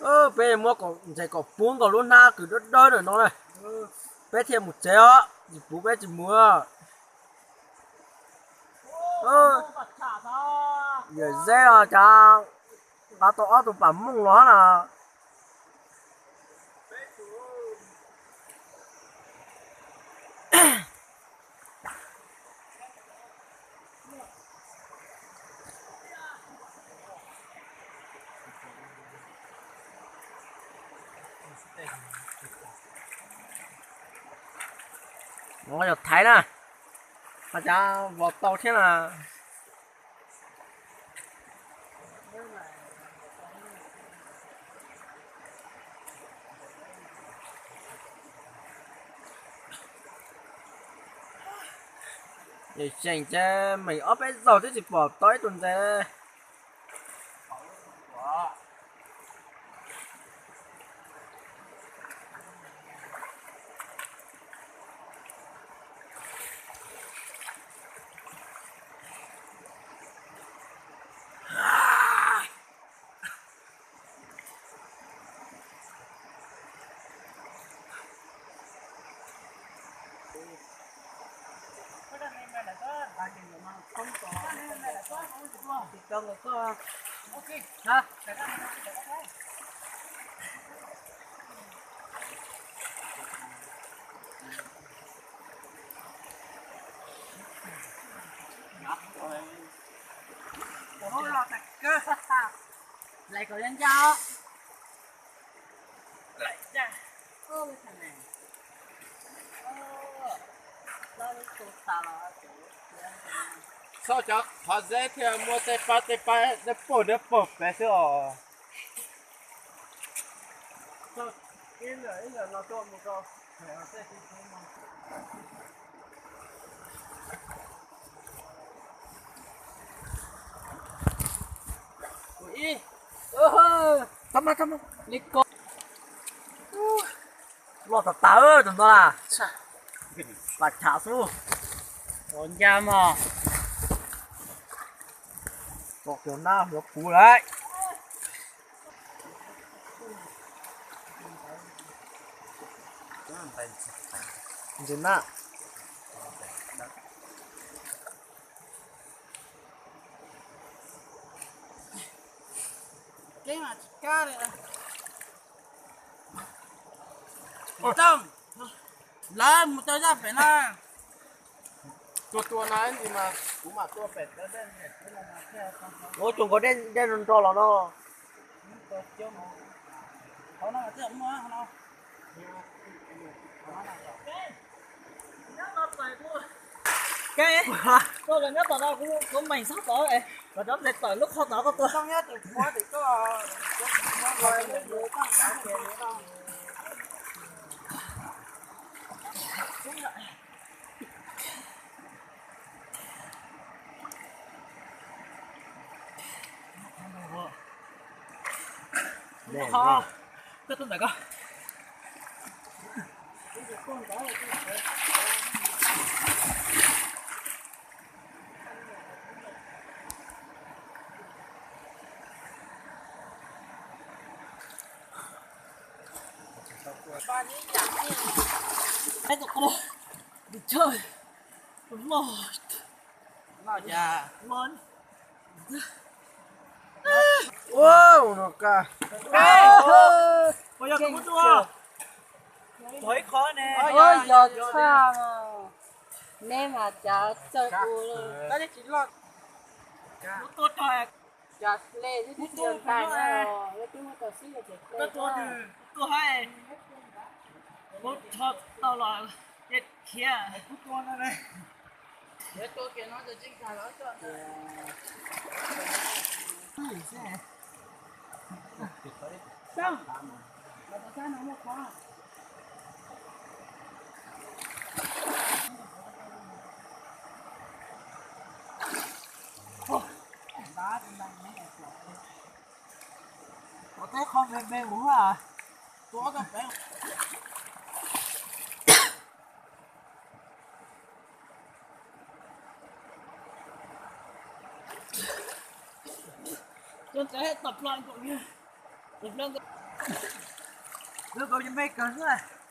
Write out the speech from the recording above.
Peb muab kom ntses kom puv nkaus lub hnab kws dawb dawb ntawm no na, peb thiaj mus tsev os, tsis puv peb tsis mus. Yawm Zeb os, cas nqa tau ob tug pam mooj los na. Yog thaiv na, cas vos tau thiab na. Seem ces meem ob peb zaug twb tsis pom tau ib tug ntses. Txhob cov qhov zeb thiaj muaj tej pab tej pab dawb paug dawb paug pem xwb os. Ib, tau mas, tau mas, li ko. Loj tas tas tus no na. Pas tham xwb. Ua ncaj mog. Tau kiag nab hluav kuv lawm. Ntws na. Kev mas tsis kab li. Tau, lawv mus tau zaj pem na. Tua tua no ib ntsis mas kuv mam tua pem tawv dej. Ua tsoom nkaus dej nro nro los no. Kev, koj nyob tom no kuv meem sab tod, kom cov ntses tawm lub qhov tod koj tua. Koj tuaj ntawm koj. Ua no ka. Yog tshaj, neb mas cav txawj ua. Cas hle xwb twb tsis yog ntais na, twb muab tau xwb yog tias hle. Ua teb qhov me me ua tua tau pem. Cov ntses tom plaws nkaus, tom plaws nkaus. Lub kaus me kawg xwb.